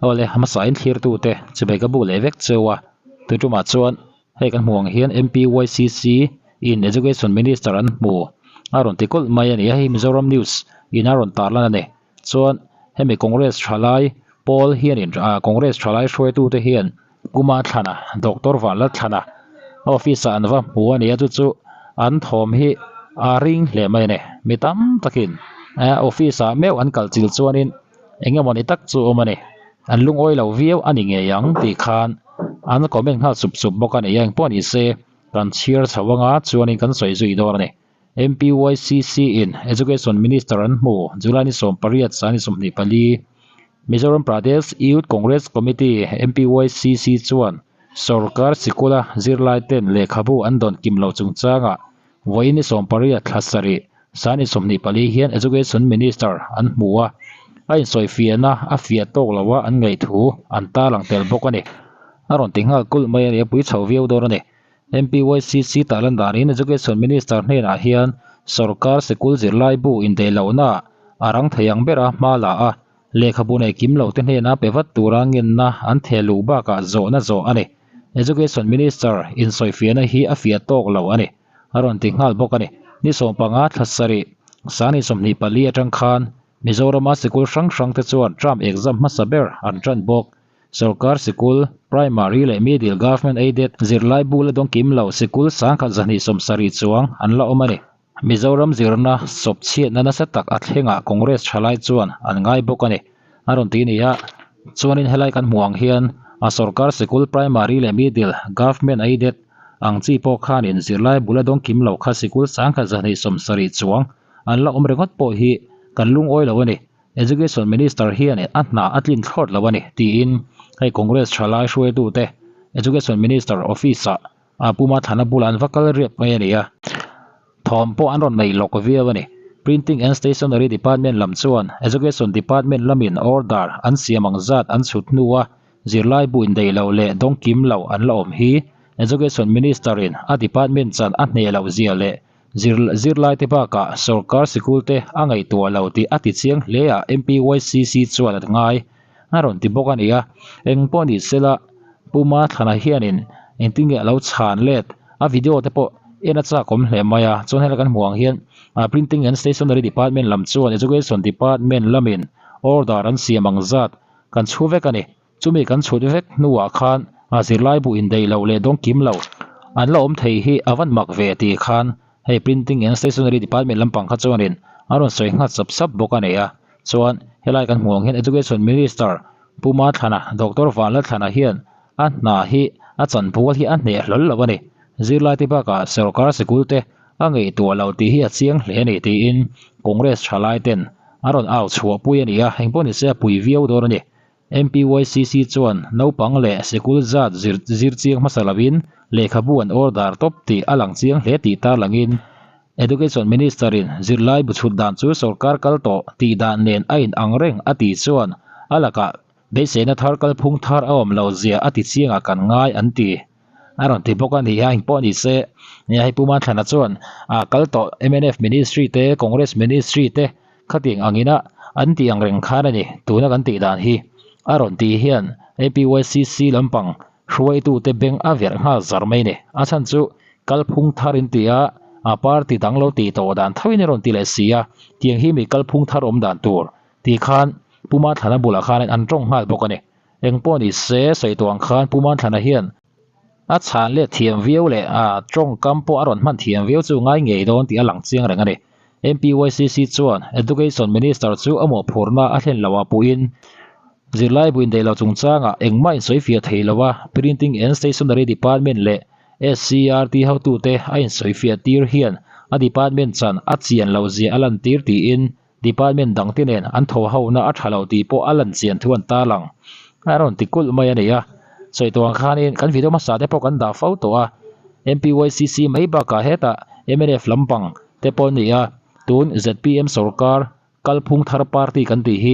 Awle hmasa in thlir tu te chibai ka bu leh vek cheu a tun tumah chuan hei kan hmuh ang hian M_P_Y_C_C in education minister an hmu a rawn ti kulh mai a ni a hei Mizoram news in a rawn tar lan a ni chuan hemi congress thalai pawl hianin ah congress thalai hruaitu te hian Puma thlana doctor Vanlalthlana office ah an va hmu a ni a chu chu an thawm hi a ring hle mai a ni mi tam takin eh office ah meuh an kal chil chuanin eng emawni tak chu a awm a ni an lungawi lo viau a ni ngei ang tih khan an comment nghal sup sup bawk a ni a engpawh ni se kan chhiar chho anga chuanin kan sawi zui dawn a ni. M_P_Y_C_C in Education Minister an hmu July ni 18 sani 24 Mizoram Pradesh Youth Congress Committee, M_P_Y_C_C chuan sorkar sikula zirlai ten lehkhabu an dawn kim lo chungchangah vawiin ni 18 thla sarih sani 24 hian Education Minister an hmu a, a insawifiahna a fiah tawk lo a an ngaih thu an tarlang tel bawk a ni. A rawn ti nghal kulh mai a ni a, pui chho viau dawn a ni. M_P_Y_C_C tah lan danin Education Minister hnenah hian sorkar sikul zirlai bu indaih lohna a rang thei ang bera hma la a, lehkhabu nei kim lo te hnena pe vat tura ngenna an theh luh bakah zawhna zawh a ni. Education Minister insawifiahna hi a fiah tawk lo a ni, a rawn ti nghal bawk a ni. Ni 15 thla sarih sani 24 atang khan Mizorama sikul hrang hrang te chuan term exam hmasa ber an tan bawk. Sorkar sikul, primary leh middle government aided zirlai bula dawng kim lo sikul 1170 chuang an la awm a ni. Mizoram zirna sawp chhiatna nasa tak a thlengah Congress thalai chuan an ngai bawk a ni. A rawn ti ni a, chuanin helai kan hmuh ang hian a sorkar sikul primary leh middle government aided ang chi pawh khanin zirlai bula dawng kim lo kha sikul 1170 chuang an la awm ringawt pawh hi kan lungawi lo a ni. Education Minister hian a hna a tlin thlawt lo a ni tiin hei Congress thalai hruaitute Education Minister office ah a Puma Thlana bulah an va kal riap mai a ni a, thawm pawh an rawn nei lawk viau a ni. Printing and Stationery Department lam chuan Education Department lamin order an siam ang zat an chhut hnua zirlai bu indaih lo leh dawng kim lo an la awm hi Education Minister in a department chan a hneh loh zia leh Zirlai te bakah sorkar sikul te a ngaihtuah lo tih a ti chiang hle a M_P_Y_C_C chuan a ngai a rawn ti bawk a ni a, eng pawh ni sela Puma Thlana hianin engtin nge a lo chhan let a video te pawh en a chak awm hle mai a, chuan helai kan hmuh ang hian Printing and Stationery Department lam chuan Education Department lamin order an siam ang zat kan chhu vek a ni. Chumi kan chhut vek hnuah khan a zirlai bu indaih loh leh dawng kim lo an la awm thei hi a van mak ve tih khan hei Printing and Stationery Department lampang kha chuanin a rawn sawi nghat sap sap bawk a nei a. Chuan helai kan hmuh ang hian Education Minister Pu Mathlana, Doctor Vanlalthlana hian a hna hi a chanpual hi a hneh hlawl lo a ni. Zirlai te bakah sorkar sikul te a ngaihtuah lo tih hi a chiang hle a ni tiin Congress thalai ten a rawn au chhuahpui a ni a, engpawh nise a pui viau dawn a ni. M_P_Y_C_C chuan naupang leh sikul zat zir zir chiang hmasa lovin lehkhabu an order tawp tih a lang chiang hle tih tarlangin Education Minister in zirlai bu chhut dan chu sorkar kal tawh tih dan nen a in ang reng a tih chuan a lakah beiseina thar kalphung thar a awm lo zia a ti chiangah kan ngai an ti a rawn ti bawk a ni a, engpawh ni se hei Pu Manthlana chuan a kal tawh M_N_F Ministry te Congress Ministry te Khatiang angina an tih ang reng khan a ni tuna kan tih dan hi. A rawn tih hian A_P_Y_C_C lampang hruaitute beng a verh nghal zar mai a ni. A chhan chu kalphung thar in ti a, a party dang lo tih tawh dan thoin a rawn ti leh si a, tiang hi mi kalphung thar awm dan tur tih khan Pu Mathlana bulah khan an tawng nghal bawk a ni. Engpawh ni se sawi tawh ang khan Pu Mathlana hian a chhan let thiam viau leh a tawngkam pawh a rawn hman thiam viau chu ngai ngei dawn tih a lang chiang reng a ni. M_P_Y_C_C chuan Education Minister chu a mawhphurhna a thlen loh ah puhin zirlai bu indaih lo chungchangah engmah insawifiah thei lo a, Printing and Stationery Department leh S_C_R_T hotute a insawifiah tir hian a department chan a chian loh zia a lantir tiin Department dangte nen an tho hona a tha lo tih pawh a lan chian thu an tarlang. A rawn ti kulh mai a ni a. Sawi tawh ang khanin kan video hmasa te pawh kan dah fo tawh a. M_P_Y_C_C mai bakah hetah M_N_F lampang te pawh a ni a. Tun Z_P_M sorkar kalphung thar party kan tih hi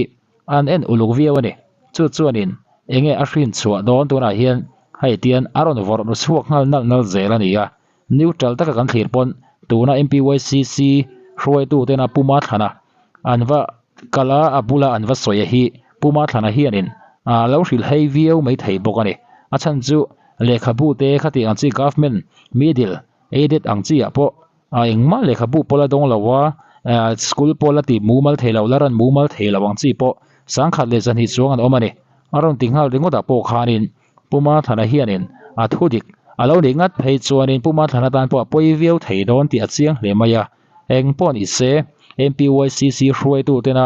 an en uluk viau a ni. Chu chuanin enge a hrin chhuah dawn tunah hian hei tian a rawn vawrh chhuak nghal nalh nalh zel a ni a. Neutral taka kan thlir pawn tuna M_P_Y_C_C hruaitu tena Puma Thlana an va kal a, a bula an va sawi a hi Puma Thlana hianin A lo hrilh hei viau mai thei bawk a ni. A chhan chu lehkhabu te khati ang chi government middle aided ang chi ah pawh a engmah lehkhabu pawh la dawng lo a, school pawh la ti mumal thei lo, la run mumal thei lo ang chi pawh sangkhat leh zahnih chuang an awm a ni. A rawn ti nghal ringawt ah pawh khanin Pu Mathana hianin a thu dik a lo nih ngat phei chuanin Pu Mathana tan pawh a pawi viau thei dawn tih a chiang hle mai a. Eng pawh ni se, MPYCC hruaitu tena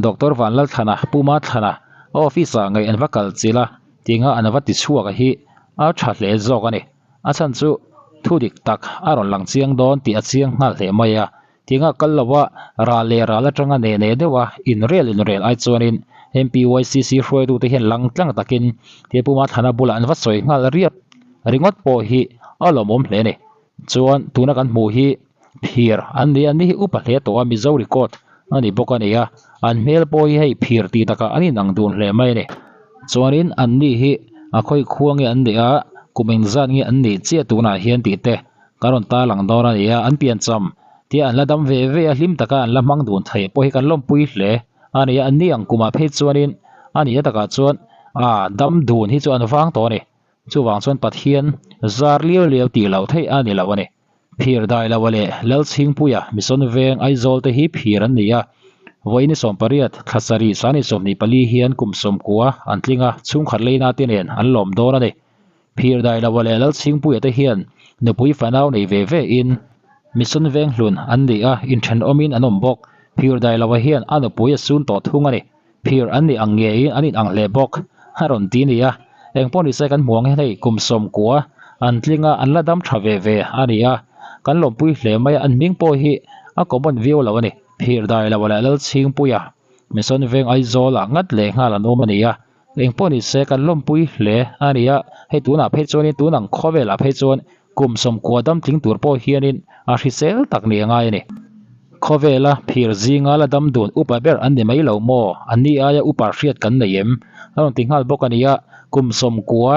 Doctor Vanlalthlana, Pu Mathlana, office ah ngaih an va kal chilh a, tinga an va ti chhuak a hi a tha hle zawk a ni. A chhan chu thu dik tak a rawn lang chiang dawn tih a chiang nghal hle mai a. Tinga kal lo a, ral leh ral atanga ne ne deuh a, inrel inrel ai chuanin MPYCC hruaitu te hian lang tlang takin tia Pu Mathlana bulah an va sawi nghal riap ringawt pawh hi a lawmawm hle a ni. Chuan tuna kan hmuh hi phir an ni a, ni hi upa hle tawh a, Mizo record a ni bawk a ni a, an hmel pawh hi hei phir tih takah an inang dun hle mai a ni. Chuanin an ni hi a khawi khua nge an nih a, kum engzat nge an nih chiah tunah hian tih te kan rawn tarlang dawn a ni a, an piancham tia an la dam ve ve a, hlim taka an la hmang dun theih pawh hi kan lawmpui hle a ni a, an ni ang kumah phei chuanin a nihna takah chuan ah dam dun hi chu an vang tawh a ni. Chuvang chuan Pathian zar liau liau tih loh theih a ni lo a ni. Phir dai lo a leh Lalchhingpuia Mission Veng Aizawl te hi phir an ni a. Vawiin 18, thla sarih sani 24 hian kum sawmkua an tling a, chhungkhat leina te nen an lawm dawn a ni. Phir dai lo a leh Lalchhingpuia te hian nupui fanau nei ve ve in Mission Veng hlun an ni a, inthenawmin an awm bawk. Phir dai lo a hian a nupui a sun tawh thung a ni. Phir an nih ang ngeiin an inang hle bawk a rawn ti nia. Engpawh nise kan hmu ang hian hei kum sawmkua an tling a, an la dam tha ve ve a ni a, kan lawmpui hle mai a, an hming pawh hi a common viau lo a ni. Phir dai lo leh Lalchhingpuia Mission Veng Aizawl ah ngat leh nghal an awm a ni a, engpawh nise kan lawmpui hle a ni a, hei tunah phei chuanin tun ang khawvelah phei chuan Kum sawmkua dam tling tur pawh hianin a hrisel tak ni a ngai a ni. Khawvela phir zinga la dam dun upa ber an ni mai lo maw? An ni aia upa hriat kan nei em? A rawn ti nghal bawk a ni a, kum sawmkua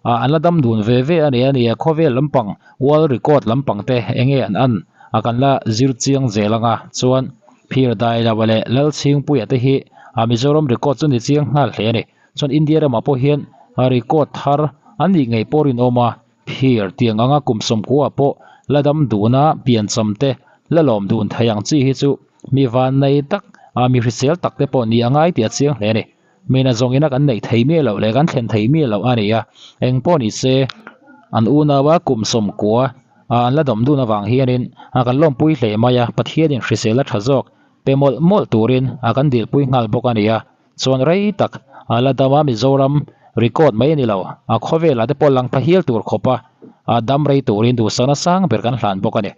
ah an la dam dun ve ve a ni a ni a, khawvel lampang world record lampang te enge an an a kan la zir chiang zel anga chuan phir Dailawa leh Lalchhingpuia te hi a Mizoram record chu ni chiang nghal hle a ni. Chuan India ramah pawh hian record thar an nih ngei pawh rinawm a. Phir tiang anga kum sawmkua pawh la dam duna piancham te la lawm dun thei ang chi hi chu mi vannei tak a mi hrisel tak te pawh ni a ngai tih a chiang hle a ni. Mina zawng ina kan neih thei miah loh leh kan thlen thei miah loh a ni a, eng pawh ni se an unaua kum sawmkua a an la dam dun avang hianin a kan lawmpui hle mai a, Pathianin hrisel a tha zawk pe mawlh mawlh turin a kan dilpui nghal bawk a ni a. Chuan rei tak a la dam a, Mizoram record mai a ni lo, a khawvelah te pawh lang pha hial tur khawpa a dam rei turin duhsakna sang ber kan hlan bawk a ni.